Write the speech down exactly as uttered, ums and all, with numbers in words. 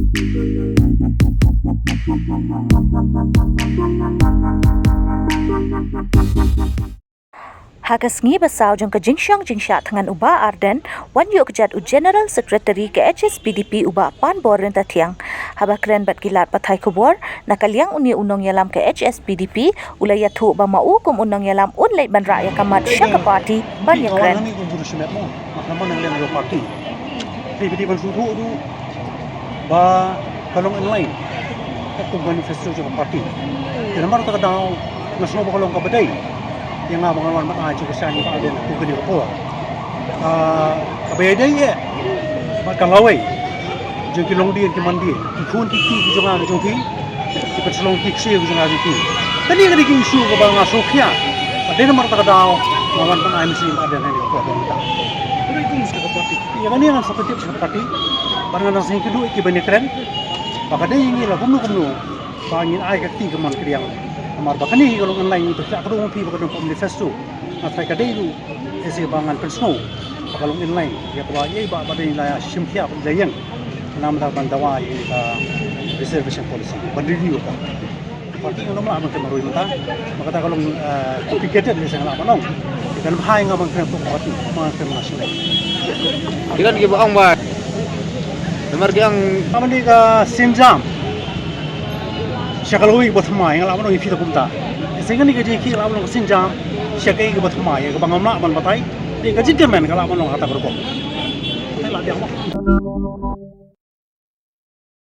Ha ka sngi ba saw jong ka jingshong jingshah thngan u Bah Ardent, wan ïoh kjat u General Secretary ka H S P D P u Bah Panbor Ryntathiang. Haba kren bad ki lad pathai khubor, na ka liang une u nongïalam ka H S P D P, u la ïathuh ba ma u kum u nongïalam un leit ban rah ïa ka mat sha ka party ban ïakren. Namar nang leng ïa u party. Te phi dei ban sngewthuh ruh ba ka long in line katkum ka manifesto jong ka party. Te namar kata ka daw nga sngew ba ka long kaba dei ïa nga ba ngan wan ban ai jingkyrshan ïa Bah Ardent ha kane ka por. Ah, kaba ïadei eh bad ka lawei jong ki longdien ki mandien, ki khun ki kti ki jong nga ki jong phi, ki pynslong ki ksiew ki jong nga ki jong phi. Kane ka dei ka issue kaba nga sngewkhia. Bad dei namar kata ka daw nga wan ban ai mynsiem Bah Ardent ha kane ka por ba mynta. Ïa kane ngan sa pyntip sha ka party bad ngan sa ïakynduh ïa ki ban ïakren ba ka dei ïa ngi la kumno kumno ba ngin ai ka kti kamon ka diang. Namar ba kane hi ka long in line, ngi pyrshah ka dei ma phi ba ka don ka manifesto. Nga tharai ka dei ruh, eh, shisha ba ngan pynsngew ba ka long in line ïa kaba ïa ba, ba dei la shim khia ba la ïeng. Namar ban dawa ïa ka reservation policy ban review ka. Party ngan ym lah ban kynmaw ruh mynta. Ba kata ka long, eh, complicated, lehse ngan lah ban ong. Ka lehai nga ban kren party, ban kren national. Ki don kiba ong ba namar ki ong ka mane ka sienjam sha ka lawei kaba thymmai, nga lah ban ong ïa phi kumta. Lehse kane ka jingkhih ka lah ban long ka sienjam sha kaei kaba thymmai, kaba ngam lah ban batai. Te ka jingkyrmen ka lah ban long kata ka rukom. Te lah biang mo.